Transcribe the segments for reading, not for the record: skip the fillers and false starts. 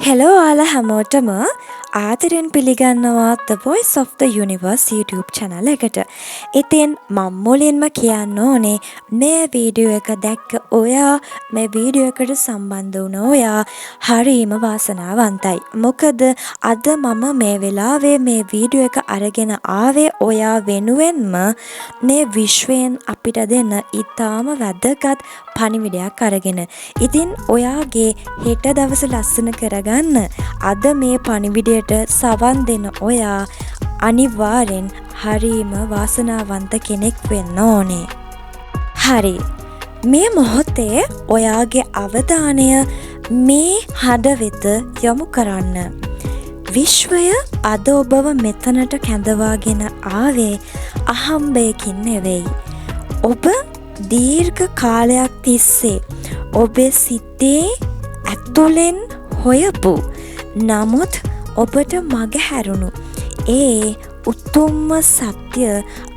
Hello ඔයාලා හැමෝටම ආදරෙන් පිළිගන්නවා The Voice of the Universe YouTube channel එකට. ඉතින් මම මුලින්ම කියන්න ඕනේ, මේ වීඩියෝ එක දැක්ක ඔයා, මේ වීඩියෝ එකට සම්බන්ධ වුණ ඔයා හරීම වාසනාවන්තයි. මොකද අද මම මේ වෙලාවේ මේ වීඩියෝ එක අරගෙන ආවේ ඔයා වෙනුවෙන්ම මේ විශ්වයෙන් අපිට දෙන ඉතාම වැදගත් පණිවිඩයක් අරගෙන. ඉතින් ඔයාගේ හෙට දවස ලස්සන කරගන්න අද මේ පණිවිඩයට සවන් දෙන ඔයා අනිවාර්යෙන් හරීම වාසනාවන්ත කෙනෙක් වෙන්න ඕනේ. හරි. මේ මොහොතේ ඔයාගේ අවධානය මේ හඬ වෙත යොමු කරන්න. විශ්වය අද ඔබව මෙතනට කැඳවාගෙන ආවේ අහම්බයකින් නෙවෙයි. ඔබ දීර්ඝ කාලයක් තිස්සේ ඔබේ සිතේ ඇතුලෙන් හොයපු, නමුත් ඔබට මගහැරුණු ඒ උතුම්ම සත්‍ය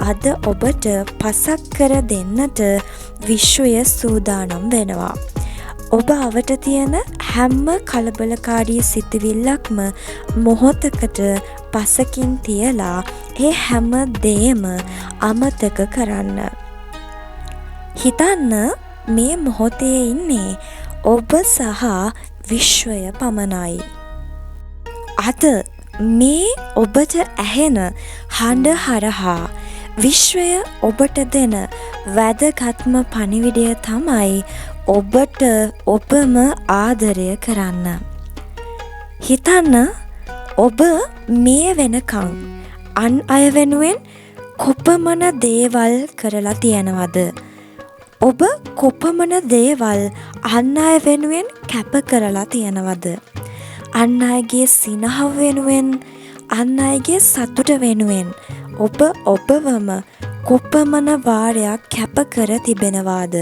අද ඔබට පසක් කර දෙන්නට විශ්වය සූදානම් වෙනවා. ඔබ අවට තියෙන හැම කලබලකාරී සිතුවිල්ලක්ම මොහොතකට පසකින් තියලා ඒ හැම දේම අමතක කරන්න. හිතන්න, මේ මොහොතේ ඉන්නේ ඔබ සහ විශ්වය පමණයි. අද මේ ඔබට ඇහෙන හඬ හරහා විශ්වය ඔබට දෙන වැදගත්ම පණිවිඩය තමයි ඔබට ඔබම ආදරය කරන්න. හිතන්න, ඔබ මේ වෙනකං අන් අය වෙනුවෙන් කොපමණ දේවල් කරලා තියෙනවද? ඔබ කොපමණ දේවල් අන් අය වෙනුවෙන් කැප කරලා තියෙනවද? අන් අයගේ සිනහව වෙනුවෙන්, අන් අයගේ සතුට වෙනුවෙන් ඔබ ඔබවම කොපමණ වාරයක් කැප කර තිබෙනවාද?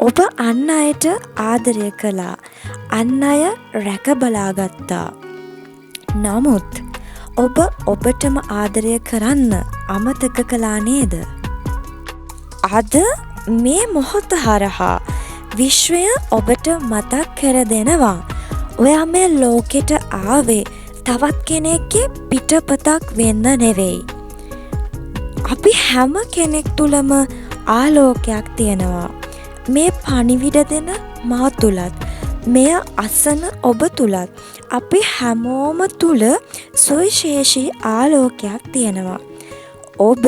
ඔබ අන් අයට ආදරය කළා. අන් අය රැක බලා ගත්තා. නමුත් ඔබ ඔබටම ආදරය කරන්න අමතක කළා නේද? අද මේ මොහොත හරහා විශ්වය ඔබට මතක් කර දෙනවා, ඔයා මේ ලෝකෙට ආවේ තවත් කෙනෙක්ගේ පිටපතක් වෙන්න නෙවෙයි. අපි හැම කෙනෙක් තුළම ආලෝකයක් තියෙනවා. මේ පණිවිඩ දෙන මා තුළත්, මෙය අසන ඔබ තුළත්, අපි හැමෝම තුළ සුවිශේෂී ආලෝකයක් තියෙනවා. ඔබ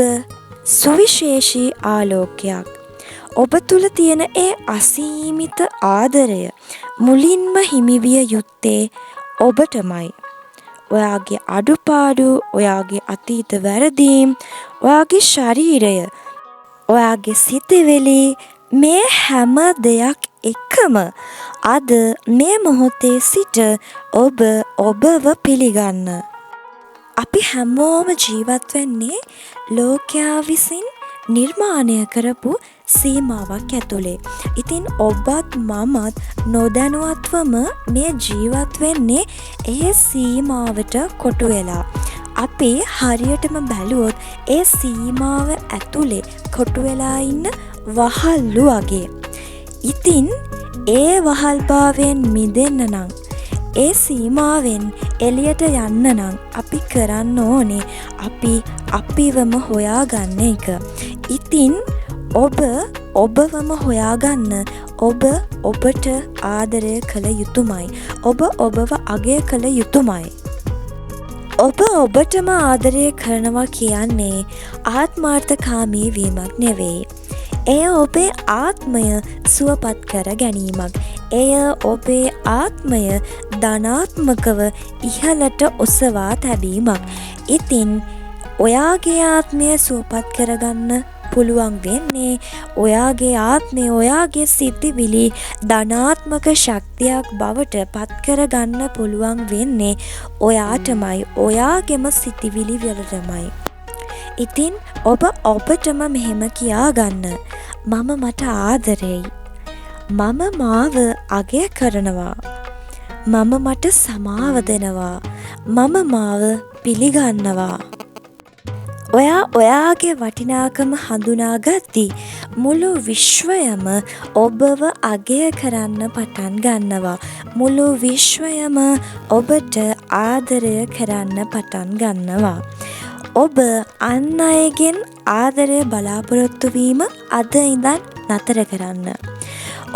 සුවිශේෂී ආලෝකයක්. ඔබ තුළ තියෙන ඒ අසීමිත ආදරය මුලින්ම හිමි විය යුත්තේ ඔබටමයි. ඔයාගේ අඩුපාඩු, ඔයාගේ අතීත වැරදීම්, ඔයාගේ ශරීරය, ඔයාගේ සිතුවිලි, මේ හැම දෙයක් එක්කම අද මේ මොහොතේ සිට ඔබ ඔබව පිළිගන්න. අපි හැමෝම ජීවත් වෙන්නේ ලෝකයා විසින් නිර්මාණය කරපු සීමාවක් ඇතුලේ. ඉතින් ඔබත් මමත් නොදැනුවත්වම මේ ජීවත් වෙන්නේ ඒ සීමාවට කොටු වෙලා. අපි හරියටම බැලුවොත් ඒ සීමාව ඇතුලේ කොටු වෙලා ඉන්න වහල්ලු වගේ. ඉතින් ඒ වහල්භාවයෙන් මිදෙන්න නම්, ඒ සීමාවෙන් එළියට යන්න නම්, අපි කරන්න ඕනේ අපි අපිවම හොයාගන්න එක. ඉතින් ඔබ ඔබවම හොයාගන්න ඔබ ඔබට ආදරය කළ යුතුමයි. ඔබ ඔබව අගය කළ යුතුමයි. ඔබ ඔබටම ආදරය කරනවා කියන්නේ ආත්මාර්ථකාමී වීමක් නෙවෙයි. එය ඔබේ ආත්මය සුවපත් කර ගැනීමක්. එය ඔබේ ආත්මය ධනාත්මකව ඉහළට ඔසවා තැබීමක්. ඉතින් ඔයාගේ ආත්මය සුවපත් කරගන්න පුළුවන් වෙන්නේ, ඔයාගේ ආත්මය, ඔයාගේ සිතිවිලි ධනාත්මක ශක්තියක් බවට පත් කරගන්න පුළුවන් වෙන්නේ ඔයාටමයි, ඔයාගෙම සිතිවිලි වලටමයි. ඉතින් ඔබ ඔබටම මෙහෙම කියාගන්න: මම මට ආදරෙයි. මම මාව අගය කරනවා. මම මට සමාව දෙනවා. මම මාව පිළිගන්නවා. ඔයා ඔයාගේ වටිනාකම හඳුනාගද්දි මුළු විශ්වයම ඔබව අගය කරන්න පටන් ගන්නවා. මුළු විශ්වයම ඔබට ආදරය කරන්න පටන් ගන්නවා. ඔබ අන් අයගෙන් ආදරය බලාපොරොත්තු වීම අද ඉඳන් නතර කරන්න.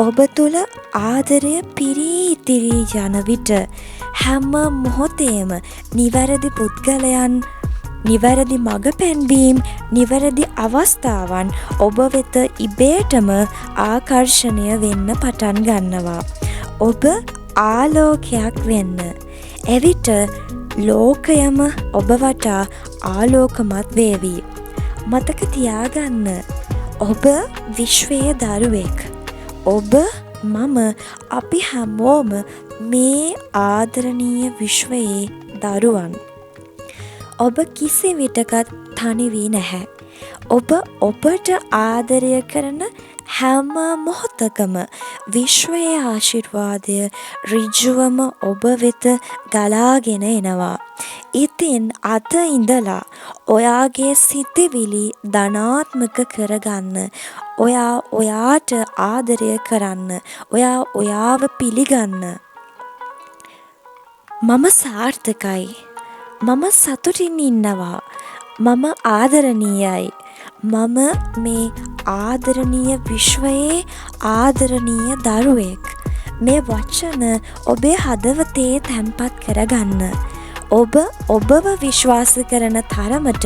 ඔබ තුළ ආදරය පිරී ඉතිරී යන විට හැම මොහොතේම නිවැරදි පුද්ගලයන්, නිවැරදි මඟ පෙන්වීම්, නිවැරදි අවස්ථාවන් ඔබ වෙත ඉබේටම ආකර්ෂණය වෙන්න පටන් ගන්නවා. ඔබ ආලෝකයක් වෙන්න. එවිට ලෝකයම ඔබ වටා ආලෝකමත් වේවි. මතක තියාගන්න, ඔබ විශ්වයේ දරුවෙක්. ඔබ, මම, අපි හැමෝම මේ ආදරණීය විශ්වයේ දරුවන්. ඔබ කිසි විටකත් තනි වී නැහැ. ඔබ ඔබට ආදරය කරන හැම මොහොතකම විශ්වයේ ආශිර්වාදය ඍජුවම ඔබ වෙත ගලාගෙන එනවා. ඉතින් අද ඉඳලා ඔයාගේ සිතිවිලි ධනාත්මක කරගන්න. ඔයා ඔයාට ආදරය කරන්න. ඔයා ඔයාව පිළිගන්න. මම සාර්ථකයි. මම සතුටින් ඉන්නවා. මම ආදරණීයයි. මම මේ ආදරණීය විශ්වයේ ආදරණීය දරුවෙක්. මේ වචන ඔබේ හදවතේ තැන්පත් කරගන්න. ඔබ ඔබව විශ්වාස කරන තරමට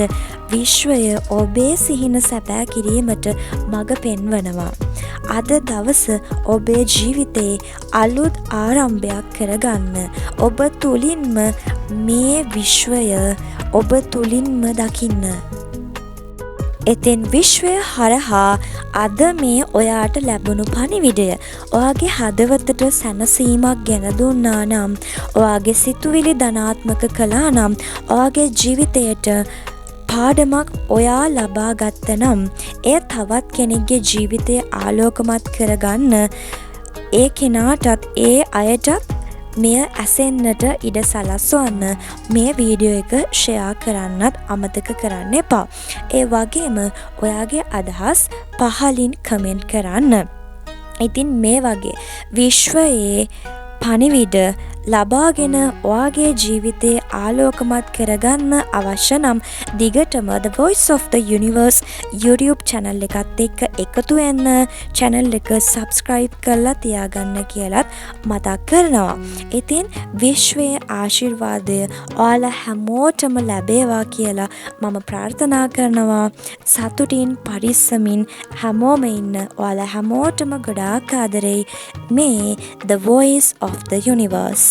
විශ්වය ඔබේ සිහින සැබෑ කිරීමට මඟ පෙන්වනවා. අද දවස ඔබේ ජීවිතේ අලුත් ආරම්භයක් කරගන්න. ඔබ තුලින්ම මේ විශ්වය ඔබ තුලින්ම දකින්න. ඉතින් විශ්වය හරහා අද මේ ඔයාට ලැබුණු පණිවිඩය ඔයාගේ හදවතට සැනසීමක් ගෙන දුන්නා නම්, ඔයාගේ සිතුවිලි ධනාත්මක කළා නම්, ඔයාගේ ජීවිතයට පාඩමක් ඔයා ලබා ගත්ත නම්, එය තවත් කෙනෙක්ගේ ජීවිතය ආලෝකමත් කරගන්න ඒ කෙනාටත් ඒ අයටත් මෙය ඇසෙන්නට ඉඩ සලස්වන්න මේ වීඩියෝ එක ෂෙයා කරන්නත් අමතක කරන්න එපා. ඒ වගේම ඔයාගේ අදහස් පහලින් කමෙන්ට් කරන්න. ඉතින් මේ වගේ විශ්වයේ පණිවිඩ ලබාගෙන ඔයාගේ ජීවිතේ ආලෝකමත් කරගන්න අවශ්‍ය නම් දිගටම The Voice of the Universe YouTube channel එකත් එක්ක එකතු වෙන්න, channel එක subscribe කරලා තියාගන්න කියලත් මතක් කරනවා. ඉතින් විශ්වයේ ආශිර්වාදය ඔයාලා හැමෝටම ලැබේවා කියලා මම ප්‍රාර්ථනා කරනවා. සතුටින් පරිස්සමින් හැමෝම ඉන්න. ඔයාලා හැමෝටම ගොඩාක් ආදරෙයි. මේ The Voice of the Universe.